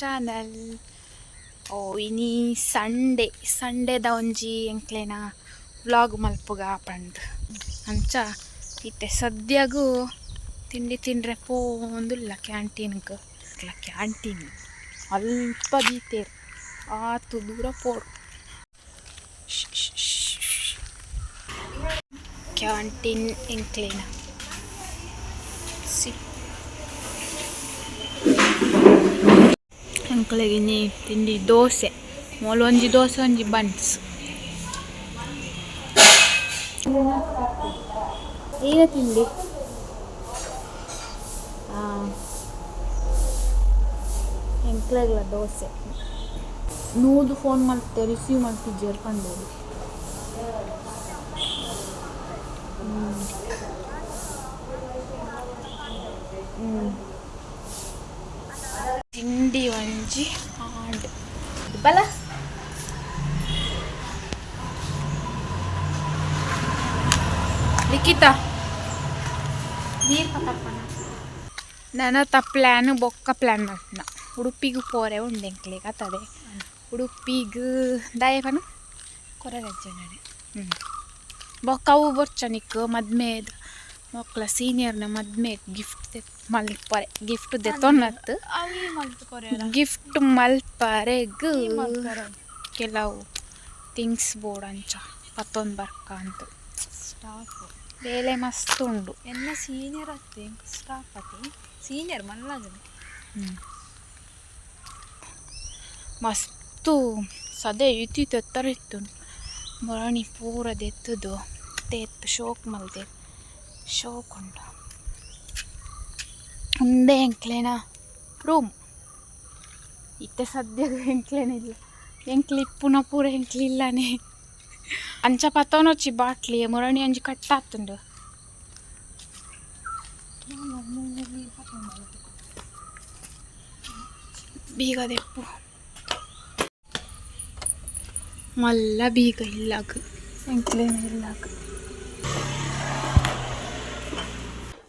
Channel. ಓ ಇನಿ Sunday, ಸಂಡೇದ ಒಂಜಿ ಎಂಕ್ಲೆನ ವ್ಲಾಗ್ ಮಲ್ಪುಗ ಪಂದ್. ಅಂಚ ಇತ್ತೆ ಸದ್ಯಗು ತಿಂಡಿ ತಿಂಡ್ರೆ ಪೋಂದುಲ್ಲ ಕ್ಯಾಂಟೀನ್ಗ್. ಕ್ಯಾಂಟೀನ್ ಅಲ್ಪ ದೀತೆರ್, ಆತು ದೂರ ಪೋಡು. ಕ್ಯಾಂಟೀನ್ ಎಂಕ್ಲೆನ ಸಿ ಎಂಕ್ಲೆಗ್ ಇನಿ ತಿಂಡಿ ದೋಸೆ, ಮೂಲು ಒಂಜಿ ದೋಸೆ ಒಂಜಿ ಬನ್ಸ್. ಏನ ತಿಂಡಿ? ಎಂಕ್ಲೆಗ್ಲ ದೋಸೆ. ನೂದು ಫೋನ್ ಮಲ್ತೆ, ರಿಸೀವ್ ಮಲ್ತಿಜ್ಜೆರ್ ಪಂಡೇರು. ತಿಂಡಿ ಒಂಜಿ ಆಂಡ್. ಬಲ ಲಿಖಿತ, ನೀರು ಪತ್ತಪ್ಪನ. ನನತ ಪ್ಲ್ಯಾನ್ ಬೊಕ್ಕ ಪ್ಲ್ಯಾನ್ ಮಲ್ಪುನ. ಉಡುಪಿಗೆ ಪೋರೆ ಉಂಡು ಎಂಕ್ಲೆಗ್ ಆತದೆ. ಉಡುಪಿಗ್ ದಾಯೆ ಪನು? ಕೊರಗಜ್ಜನಡೆ. ಹ್ಞೂ, ಬೊಕ್ಕ ಅವು ಬೊರ್ಚ ನಿಕ್ಕ್ ಮದ್ಮೆದ, ಮೊಕ್ಲ ಸೀನಿಯರ್ನ ಮದ್ಮೆ ಗಿಫ್ಟ್ ಮಲ್ಪರೆ, ಗಿಫ್ಟ್ ದೆತೊನ್ನತ್ತು. ಅವು ಮಲ್ತ್ ಕೊರ್ಯರ. ಗಿಫ್ಟ್ ಮಲ್ಪರೆಗ್ ಮಲ್ಪರ. ಕೆಲವು ಥಿಂಗ್ಸ್ ಬೋಡು, ಅಂಚ ಪತ್ತೊಂದು ಬರ್ಕ ಅಂತ. ಸ್ಟಾಫ್. ಬೇಲೆ ಮಸ್ತ್ ಉಂಡು. ಎನ್ನ ಸೀನಿಯರ್ ಅತ್ತೆ, ಸ್ಟಾಫ್ ಅತ್ತೆ, ಸೀನಿಯರ್ ಮಲ್ಲಜನ. ಮಸ್ತು ಸದೆ ಇತ್ತಿತ್ತು ಎತ್ತರ ಇತ್ತು. ಮೊರಣಿ ಪೂರ ದೆತ್ತುದು ತೇತ್ ಶೋಕ್ ಮಲ್ದೆ, ಶೋಕ್ ಉಂಡು. ಉಂದೇ ಎಂಕ್ಲೆನ ರೂಮ್. ಇತ್ತೆ ಸದ್ಯಗ್ ಎಂಕ್ಲೆನ ಇಲ್ಲ, ಎಂಕ್ಲು ಇಪ್ಪುನ ಪೂರ ಎಂಕ್ಲು ಇಲ್ಲನೆ. ಅಂಚ ಪತ್ತೊನೊಚ್ಚಿ ಬಾಟ್ಲಿ, ಮೊರಣಿ ಒಂಜಿ ಕಟ್ಟಾತುಂಡು. ಬೀಗ ದೆಪ್ಪು. ಮಲ್ಲ ಬೀಗ ಇಲ್ಲಾಗ, ಎಂಕ್ಲೆನ ಇಲ್ಲಾಗ.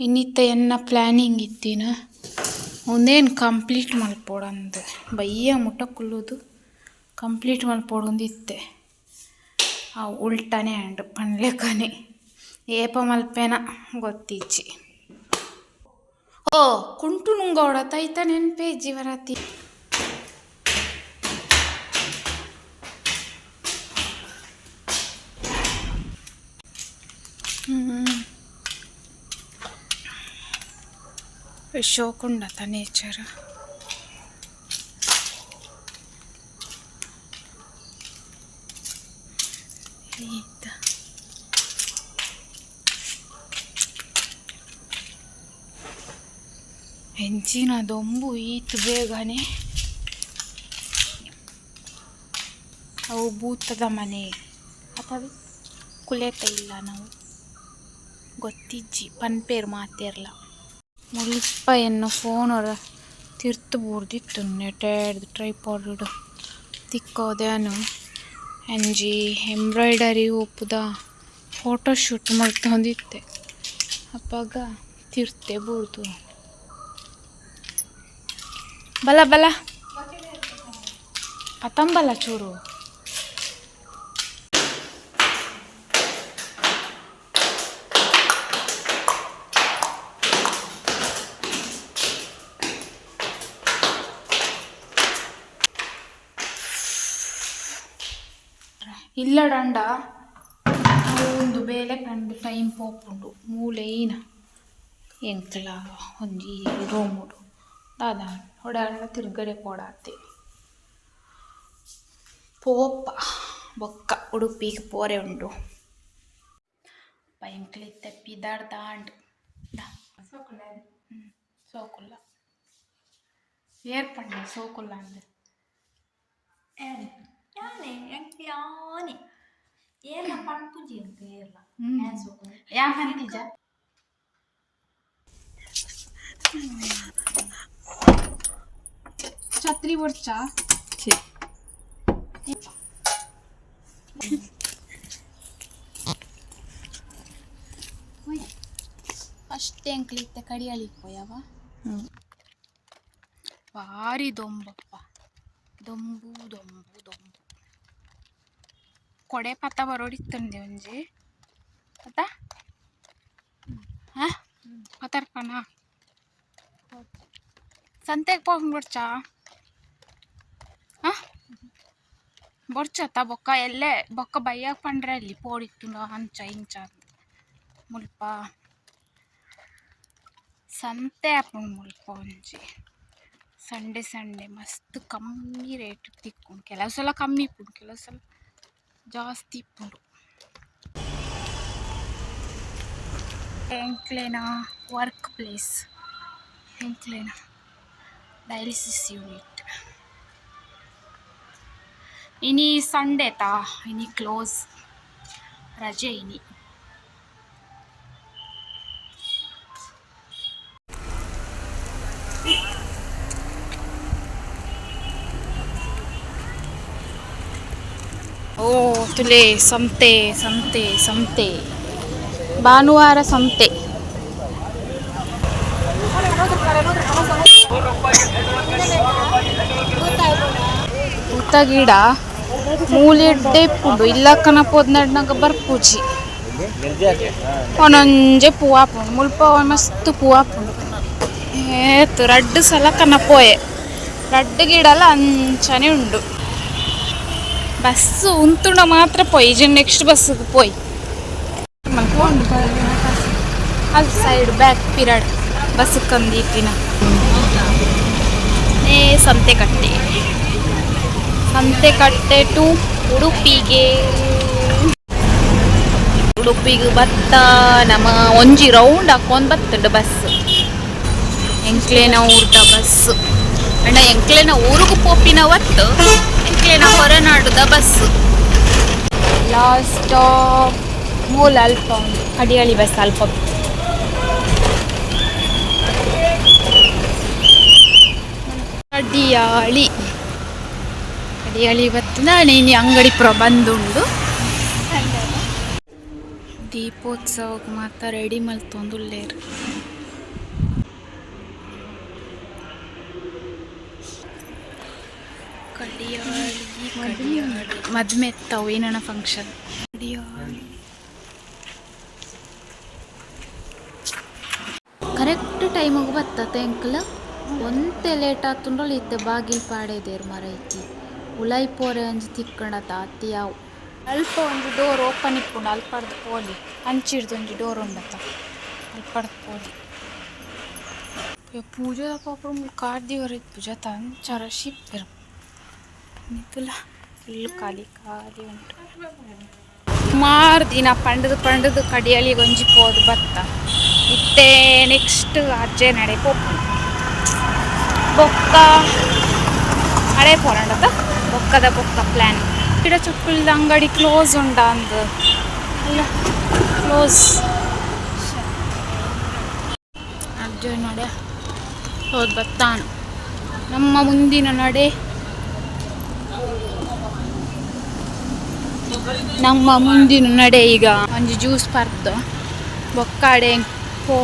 ಇನ್ನಿತ್ತ ಎನ್ನ ಪ್ಲ್ಯಾನಿಂಗ್ ಇತ್ತಿನ ಉಂದೇನು ಕಂಪ್ಲೀಟ್ ಮಲ್ಪೊಡಂದ್, ಬಯ್ಯ ಮುಟ್ಟ ಕುಲ್ಲುದು ಕಂಪ್ಲೀಟ್ ಮಲ್ಪೊಡೊಂದಿತ್ತೆ. ಆ ಉಲ್ಟನೆ ಆಂಡ್ ಪನ್ಲೆಕನೆ. ಏಪ ಮಲ್ಪೆನ ಗೊತ್ತಿಜ್ಜಿ. ಓ ಕುಂಟು ನುಂಗೋಡ ತೈತ ನೆನ್ಪೇ ಜೀವರಾತಿ. ಶೋಕುಂಡತ ನೇಚರ್. ಈತ ಎಂಚಿನ ದೊಂಬು ಈತ್ ಬೇಗನೆ. ಅವು ಭೂತದ ಮನೆ ಅಥವಾ ಕುಲೇತ ಇಲ್ಲ ನಾವು ಗೊತ್ತಿಜ್ಜಿ ಪನ್ಪೇರು ಮಾತೆರ್ಲ. ಮುಲ್ಪ ಎನ್ನ ಫೋನ್ ಒರ ತಿರ್ತು ಬೂರ್ದಿತ್ತು, ನೆಟೆಡ್ದ್ ಟ್ರೈಪಾಡ್ ತಿಕ್ಕೋದ್ಯಾನು. ಒಂಜಿ ಎಂಬ್ರಾಯ್ಡರಿ ಒಪ್ಪುದ ಫೋಟೋ ಶೂಟ್ ಮಲ್ತೊಂದಿತ್ತೆ, ಅಪಗ ತಿರ್ತೆ ಬೂರ್ದು. ಬಲ ಬಲ ಪತಂಬಲ ಚೂರು. ಇಲ್ಲಡಂಡ ಒಂದು ಬೇಲೆ ಪಂದ್ ಟೈಮ್ ಪೋಪುಂಡು. ಮೂಲೆಯಿನ ಎಂಕ್ಲ ಒಂಜಿ ರೂಮುಡು ದಾದ ಓಡಾಡ ತಿರ್ಗರೆ ಪೋಡಾತೆ. ಪೋಪ ಬೊಕ್ಕ ಉಡುಪಿಗ್ ಪೋರೆ ಉಂಡು. ಎಂಕ್ಲ ಇತ್ತೆ ಪಿದಾಡ್ದಾಂಡ್. ಸೋಕುಲ್ಲ ಏರ್ ಪಂಡೆ ಸೋಕುಲ್ಲ ಅಂದ್? ಯಾನೆ ಎಂಕ್ ಯಾನೆ ಏರ್ಲ ಪನ್ಪುಜಿ, ಎಂಕ್ ಏರ್ಲ. ಯಾನ್ ಸೋಕುಲ್ಲ. ಯಾನ್ ಪಂತಿಜ. ಛತ್ರಿ ಬೊಡ್ಚಾ? ಛೆ. ಫಸ್ಟ್ ಎಂಕ್ಲು ಇತ್ತೆ ಕಡಿಯಾಳಿಗ್ ಪೋಯವ. ಬಾರಿ ದೊಂಬಪ್ಪ. ದೊಂಬು ದೊಂಬು ದೊಂಬು ಕೊಡೆ ಪತ್ತ ಬರೋಡಿತ್ತಂದೆ ಒಂಜಿ ಅತ್ತ ಹಾ ಪತ್ತರ್ಪಣ ಸಂತೆಗೆ ಪೋಪುಂಡು ಬೊಡ್ಚಾ ಹಾ ಬೊಡ್ಚತ್ತ ಬೊಕ್ಕ ಎಲ್ಲೆ ಬೊಕ್ಕ ಬಯ್ಯಾಗ ಪಂಡ್ರೆ ಅಲ್ಲಿ ಪೋಡಿತ್ತುಂಡ ಅಂಚ ಇಂಚ ಮುಲ್ಪ ಸಂತೆ ಆಪುಂಡು ಮುಲ್ಪ ಒಂಜಿ ಸಂಡೆ ಸಂಡೆ ಮಸ್ತ್ ಕಮ್ಮಿ ರೇಟ್ ತಿಕ್ಕುಂಡು. ಕೆಲವು ಸಲ ಕಮ್ಮಿ ಇಪ್ಪುಂಡು, ಕೆಲವು ಸಲ ಜಾಸ್ತಿ ಇಪ್ಪುಂಡು. ಎಂಕ್ಲೆನ ವರ್ಕ್ ಪ್ಲೇಸ್, ಎಂಕ್ಲೆನ ಡಯಾಲಿಸಿಸ್ ಯೂನಿಟ್. ಇನಿ ಸಂಡೆ ತಾ, ಇನಿ ಕ್ಲೋಸ್, ರಜೆ ಇನಿ. ಓ ತುಲೆ ಸಂತೆ ಸಂತೆ ಸಂತೆ, ಭಾನುವಾರ ಸಂತೆ. ಪೂತ ಗಿಡ ಮೂಲೆಡ್ಡೆ ಇಪ್ಪುಂಡು. ಇಲ್ಲ ಕನ ಪೋದ್ನಡ್ನಾಗ ಬರ್ಪುಜಿ. ಒಂದೊಂಜೆ ಪೂ ಆಪುಂಡು ಮುಲ್ಪ, ಮಸ್ತ್ ಪೂ ಆಪುಂಡು. ಏತ್ ರಡ್ಡ್ ಸಲ ಕನಪೋಯೆ, ರಡ್ಡ್ ಗಿಡಲ ಅಂಚನೆ ಉಂಡು. ಬಸ್ ಉಂತುಂಡ ಮಾತ್ರ ಪೋಯಿ, ಇಜ್ಜಿಂಡ ನೆಕ್ಸ್ಟ್ ಬಸ್ಗೆ ಪೋಯಿ. ಅಲ್ಲಿ ಸೈಡ್ ಬ್ಯಾಕ್ ಪಿರಡ್ ಬಸ್ ಕಂದೀತಿನ. ಏ ಸಂತೆಕಟ್ಟೆ, ಸಂತೆಕಟ್ಟೆ ಟು ಉಡುಪಿಗೆ. ಉಡುಪಿಗೆ ಬತ್ತ ನಮ್ಮ ಒಂಜಿ ರೌಂಡ್ ಹಾಕೊಂಡ್ ಬತ್ತುಂಡು ಬಸ್. ಎಂಕ್ಲೇನ ಊರ್ದ ಬಸ್ ಅಂಡ ಎಂಕ್ಲೇನ ಊರುಗು ಪೋಪಿನ ಒತ್ತು ಎಂಕ್ಲೇನ ಹೊರನಾಡುದ bus. Last stop ಮೂಲ ಅಲ್ಪ ಉಂಡು ಕಡಿಯಾಳಿ ಬಸ್ ಅಲ್ಪ. ಕಡಿಯಾಳಿ ಕಡಿಯಾಳಿ ಬತ್ತುಂಡ ಇನಿ ಅಂಗಡಿ ಪೂರ ಬಂದುಂಡು. ದೀಪೋತ್ಸವಕ್ಕೆ ಮಾತ ರೆಡಿ ಮಲ್ತೊಂದುಲ್ಲೆರ್. ಕಡಿಯಾಳಿ ಕಡಿಯಾಳಿ ಮದ್ಮೆ ಎತ್ತವು ಏನನ ಫಂಕ್ಷನ್. ಕಡಿಯಾಳಿ ಕರೆಕ್ಟ್ ಟೈಮಿಗೆ ಬತ್ತತ ಎಂಕ್ಲ. ಒಂತೆ ಲೇಟ್ ಆತುಂಡಲ ಇತ್ತೆ ಬಾಗಿಲ್ ಪಾಡೇದೇರ್ ಮರೈತಿ. ಉಲಾಯಿ ಪೋರೆ ಒಂಜಿ ತಿಕ್ಕಂಡತ ಅತ್ತಿ ಯಾವು. ಅಲ್ಪ ಒಂಜಿ ಡೋರ್ ಓಪನ್ ಇಪ್ಪುಂಡು, ಅಲ್ಪಡ್ದ್ ಪೋಲಿ. ಅಂಚಿಡ್ದ್ ಒಂಜಿ ಡೋರ್ ಉಂಡತ, ಅಲ್ಪಡ್ದ್ ಪೋಲಿ. ಪೂಜೆ ಪಾಪುಡು ಮುಲ್ಪ ಕಾರ್ ದೀವರೆ ಇಪ್ಪುಜತ, ಅಂಚ ರಶ್ ಇಪ್ಪೆರ್. ನಿತುಲ ಫುಲ್ ಖಾಲಿ ಖಾಲಿ ಉಂಟು. ಸುಮಾರು ದಿನ ಪಂಡದು ಪಂಡದು ಕಡಿಯಾಳಿಗೆ ಒಂಜಿ ಪೋದು ಬತ್ತ. ಇತ್ತೆ ನೆಕ್ಸ್ಟ್ ಅಜ್ಜೆ ನಡೆ ಪೋಪುಂಡು. ಬೊಕ್ಕ ಹಳೆ ಪೋರಂಡತ ಬೊಕ್ಕದ ಬೊಕ್ಕ ಪ್ಲ್ಯಾನ್. ಗಿಡ ಚಪ್ಪಲ್ದ ಅಂಗಡಿ ಕ್ಲೋಸ್ ಉಂಡ ಅಂದ್ ಅಲ್ಲ ಕ್ಲೋಸ್. ಅಜ್ಜೆ ನಡೆ ಹೋದ್ ಬತ್ತಾನು. ನಮ್ಮ ಮುಂದಿನ ನಡೆ, ನಮ್ಮ ಮುಂದಿನ ನಡೆ ಈಗ ಒಂಜಿ ಜ್ಯೂಸ್ ಪರ್ದು ಬೊಕ್ಕಾಡೆ ಪೋ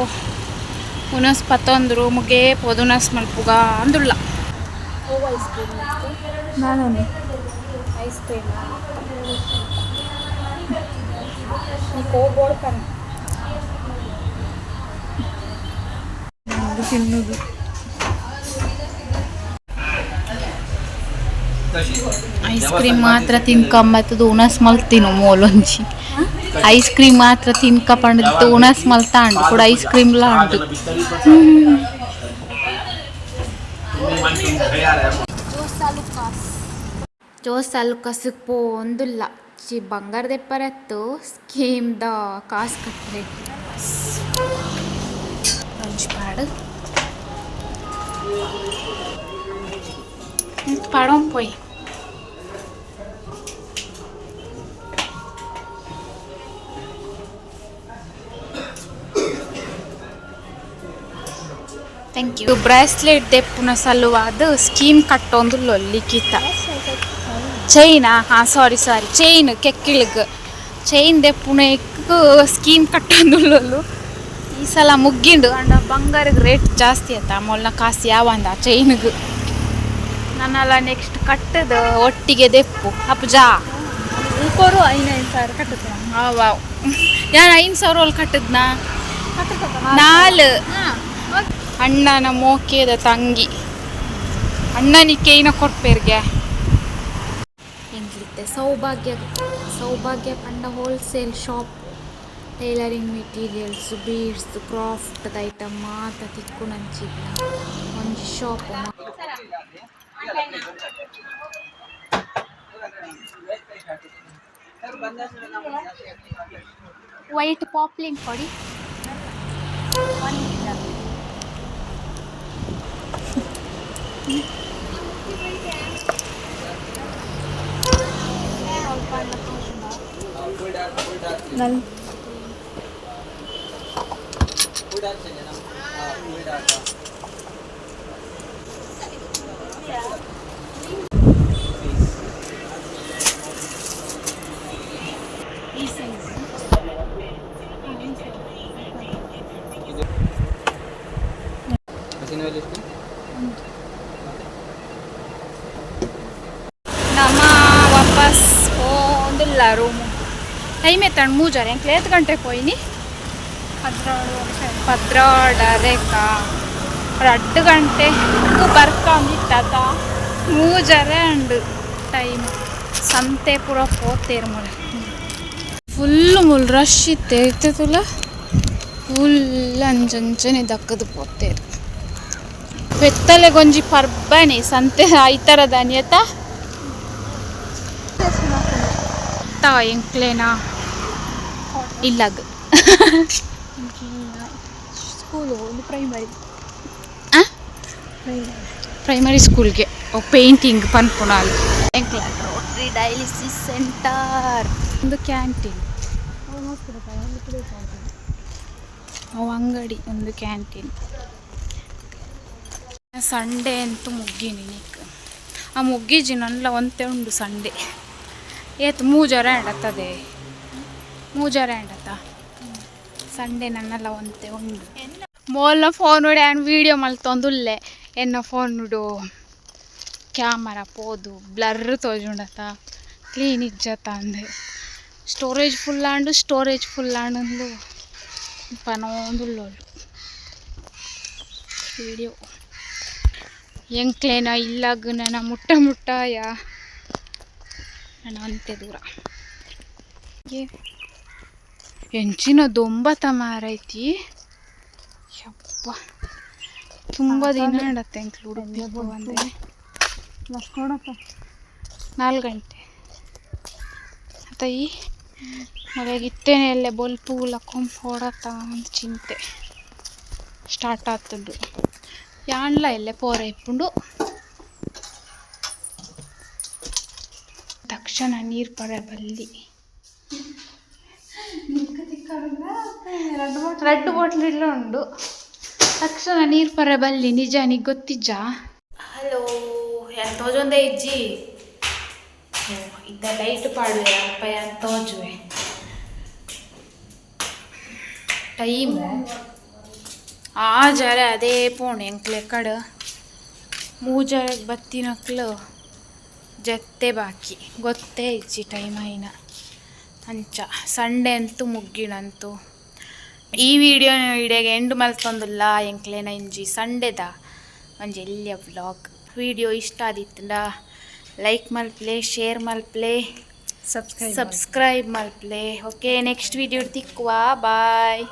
ಉನಸ್ ಪತ್ತೊಂದು ರೂಮ್ಗೆ ಪೋದು ಉನಸ್ ಮಲ್ಪುಗ ಅಂದುಳ್ಳ. Ice cream? ನಾನು ಐಸ್ ಕ್ರೀಮ್ ನೀ ಪನ್ ತಿನ್ನೋದು. ಐಸ್ ಕ್ರೀಮ್ ಮಾತ್ರ ತಿನ್ಕೊಂಬತ್ತದು ಉನಸ್ ಮಲ್ತಿನು. ಮೋಲೊಂಜಿ ಐಸ್ ಕ್ರೀಮ್ ಮಾತ್ರ ತಿನ್ಕ ಪಂಡದಿತ್ತು, ಉನಸ್ ಮಲ್ತಾಂಡು ಕೂಡ ಐಸ್ ಕ್ರೀಮ್ ಲಾ ಉಂಟು. ಜೋಸ್ ಆಲುಕಾಸ್ಗೆ ಪೋಂದುಲ್ಲ. ಚಿ ಬಂಗಾರ ದೆಪ್ಪರೆತ್ತು ಸ್ಕೀಮ್ದ ಕಾಸು ಕಟ್ಟರೆ. ಒಂಜಿ ಪಾಡು ಪಾಡೋಂ ಪೋಯ್. Thank you. Bracelet ದೆಪ್ಪುನ ಸಲುವಾದ ಸ್ಕೀಮ್ ಕಟ್ಟೊಂದುಲ್ಲೊ ಲಿಖಿತ. ಚೈನಾ? ಹಾಂ, ಸಾರಿ ಸಾರಿ, ಚೈನ್. ಕೆಕ್ಕಿಳ್ಗ್ ಚೈನ್ ದೆಪ್ಪುನ ಸ್ಕೀಮ್ ಕಟ್ಟೊಂದುಲ್ಲೊಲ್ಲು. ಈ ಸಲ ಮುಗ್ಗಿಂಡು. ಅಂಡ ಬಂಗಾರಗ್ ರೇಟ್ ಜಾಸ್ತಿ ಆತ, ಮೊಲ್ನ ಕಾಸು ಯಾವಂದ ಚೈನ್ಗ್. ನನ್ನಲ್ಲ ನೆಕ್ಸ್ಟ್ ಕಟ್ಟದ ಒಟ್ಟಿಗೆ ದೆಪ್ಪು ಅಪ್ಪುಜಾ. ಕೊರು 5 5 ಸಾವಿರ ಕಟ್ಟುತ್ತೆ. ವಾವ್, ಯಾನ್ 5,000 ಒಲ್ ಕಟ್ಟದ್ನಾ? ನಾಲ್ ಅಣ್ಣನ ಮೋಕೆದ ತಂಗಿ, ಅಣ್ಣನಿಗೆ ಏನ ಕೊರ್ಪೆರ್ಗೆ. ಎಂಕ್ಲಿತ್ತೆ ಸೌಭಾಗ್ಯ, ಸೌಭಾಗ್ಯ ಪಂಡ wholesale shop, tailoring materials, beads, craft item ಮಾತ ತಿಕ್ಕುನಂಚಿನ ಒಂಜಿ ಶಾಪ್. ವೈಟ್ ಪಾಪ್ಲಿನ್ ಕೊಡಿ. ಈ ಸೈಜ್. ಹಸಿನ ಎಷ್ಟು? ನಮ್ಮ ವಾಪಸ್ ಪೋಂದುಲ್ಲ ರೂಮು. ಟೈಮ್ ಎತ್ತಂಡು? ಮೂಜಾರೆ. ಎಂಕ್ಲೆ ಏತ್ ಗಂಟೆ ಪೋಯಿನಿ? ಪದ್ರಾಡರೇಕ. 2 ಗಂಟೆ ಬರ್ಕೊಂಡಿತ್ತಾತ. ಮೂಜರೆ ಅಂಡು ಟೈಮ್. ಸಂತೆ ಪೂರ ಪೋತೇರು ಮುಲ. ಫುಲ್ ಮುಲ್ ರಶ್ ಇತ್ತೆ. ಇತ್ತೆ ತುಲ ಫುಲ್ ಅಂಚಂಚನೆ ದಕ್ಕದು ಪೋತೇರು. ಪೆತ್ತಲೆಗೊಂಜಿ ಪರ್ಬನೆ ಸಂತೆ ಐತರದಾನಿ ಅತ್ತ ತಾ ಎಂಕ್ಲೇನಾ ಇಲ್ಲಗ್. ಸ್ಕೂಲು ಒಂದು ಪ್ರೈಮರಿ. ಪ್ರೈಮರಿ ಸ್ಕೂಲ್ಗೆ ಪೇಂಟಿಂಗ್ ಪನ್ಪುನಾಲ್. ಎಂಕ್ಲ ರೋಟ್ರಿ ಡಯಾಲಿಸಿಸ್ ಸೆಂಟರ್, ಒಂದು ಕ್ಯಾಂಟೀನ್. ಅವು ಅಂಗಡಿ, ಒಂದು ಕ್ಯಾಂಟೀನ್. ಸಂಡೇ ಅಂತೂ ಮುಗ್ಗಿನಿ ನಿಕ್. ಆ ಮುಗ್ಗಿಜಿ, ನನ್ಲ ಒಂತೆ ಉಂಡು. ಸಂಡೇ ಏತ್? ಮೂಜರ ಆಂಡತ್ತದೆ, ಮೂಜರ ಆಂಡತ್ತ. ಸಂಡೇ ನನ್ನೆಲ್ಲ ಒಂತೆ ಉಂಡು. ಮೋಲ್ನ ಫೋನ್ ನೋಡಿ ಆ್ಯಂಡ್ ವೀಡಿಯೋ ಮಲ್ತೊಂದುಲ್ಲೆ. ಎನ್ನ ಫೋನ್ ನೋಡು ಕ್ಯಾಮರಾ ಪೋದು ಬ್ಲರ್ ತೋಜುಂಡತ, ಕ್ಲೀನ್ ಇಜ್ಜತ ಅಂದೆ. ಸ್ಟೋರೇಜ್ ಫುಲ್ ಆಂಡು, ಸ್ಟೋರೇಜ್ ಫುಲ್ ಆಂಡು ಪನೊಂದುಲ್ಲೋಳು ವೀಡಿಯೋ. ಎಂಕ್ಲೇನ ಇಲ್ಲಾಗ ನನ್ನ ಮುಟ್ಟ ಮುಟ್ಟಾಯ ನನ್ನ ಅಂತೆ ದೂರ. ಎಂಚಿನ ದೊಂಬತ ಮಾರೈತಿ ಯಪ್ಪ. ತುಂಬ ದಿನ ಆಡತ್ತೆ ಎಂಕ್ಲು ಉಡುಪಿ ಬಂದೆ. 4 ಗಂಟೆ ಅತ್ತ. ಈ ಮಳೆಗೆ ಇತ್ತೇನೆ ಎಲ್ಲೆ ಬೊಲ್ಪು ಲಕ್ಕೊಂಡ್ ಹೊಡತ ಅಂತ ಚಿಂತೆ ಸ್ಟಾರ್ಟ್ ಆತುಂಡು. ಯಾನ್ಲ ಎಲ್ಲೆ ಪೋರ ಇಪ್ಪುಂಡು. ತಕ್ಷಣ ನೀರು ಪರ ಬಲ್ಲಿ. ರಡ್ಡು ಬಾಟ್ಲ್ ಇಲ್ಲ ಉಂಡು. ತಕ್ಷಣ ನೀರು ಪರ ಬಲ್ಲಿ. ನಿಜ ನಿಗ್ ಗೊತ್ತಿಜ್ಜಾ? ಹಲೋ, ಯಾನ್ ತೋಜೊಂದೇ ಇಜ್ಜಿ. ಇದ್ದ ಲೈಟ್ ಪಾಡುವೆ ಅಲ್ಪ ಯಾನ್ ತೋಜುವೆ. ಟೈಮು ಆಜಾರೆ ಅದೇ ಪೋಣೆ. ಎಂಕ್ಲೆ ಕಡ ಮೂಜಾರೆಗ್ ಬತ್ತಿನಕ್ಲು ಜತ್ತೆ ಬಾಕಿ. ಗೊತ್ತೇ ಇಜ್ಜಿ ಟೈಮ್ ಆಯಿನ. ಅಂಚ ಸಂಡೆ ಅಂತೂ ಮುಗ್ಗಿಣಂತು. ಈ ವಿಡಿಯೋ ಇಡೆಗೆ ಎಂಡ್ ಮಲ್ತೊಂದುಲ್ಲ. ಎಂಕ್ಲೆನ ಇಂಜಿ ಸಂಡೆದ ಒಂಜಿ ಎಲ್ಯ ವ್ಲಾಗ್. ವಿಡಿಯೋ ಇಷ್ಟ ಆದಿತ್ತುಂಡ ಲೈಕ್ ಮಲ್ಪ್ಲೆ, ಶೇರ್ ಮಲ್ಪ್ಲೆ. ಸಬ್ಸ್ಕ್ರೈಬ್. ಸಬ್ಸ್ಕ್ರೈಬ್ ಮಲ್ಪ್ಲೆ. ಓಕೆ, ನೆಕ್ಸ್ಟ್ ವಿಡಿಯೋ ತಿಕ್ಕುವ. ಬಾಯ್.